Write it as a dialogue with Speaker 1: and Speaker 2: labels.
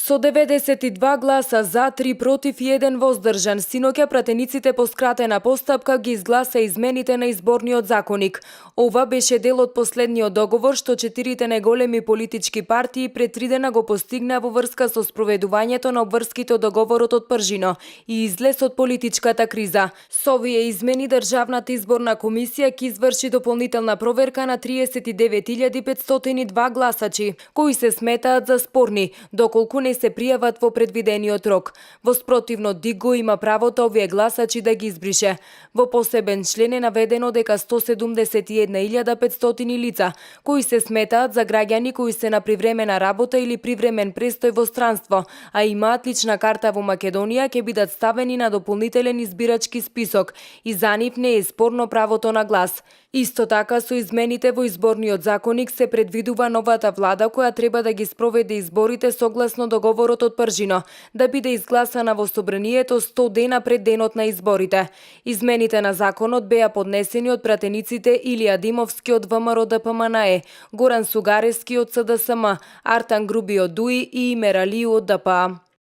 Speaker 1: Со 92 гласа за, 3 против и 1 воздржан, синоќа пратениците по скратена постапка ги изгласа измените на изборниот законник. Ова беше дел од последниот договор што 4 најголеми политички партии пред 3 дена го постигна во врска со спроведувањето на обврските од договорот од Пржино и излез од политичката криза. Со овие измени Државната изборна комисија ќе изврши дополнителна проверка на 39.502 гласачи, кои се сметаат за спорни, доколку не се пријават во предвидениот рок. Во спротивно Диго има правото овие гласачи да ги избрише. Во посебен член е наведено дека 171.500 лица, кои се сметаат за граѓани кои се на привремена работа или привремен престој во странство, а имаат лична карта во Македонија, ќе бидат ставени на дополнителен избирачки список и за нив не е спорно правото на глас. Исто така со измените во изборниот законник се предвидува новата влада која треба да ги спроведе изборите согласно договорот од Пржино, да биде изгласана во собранието 100 дена пред денот на изборите. Измените на законот беа поднесени од пратениците Илија Димовски од ВМРО ДПМНЕ, Горан Сугаревски од СДСМ, Артан Груби од ДУИ и Имер Алију од ДПА.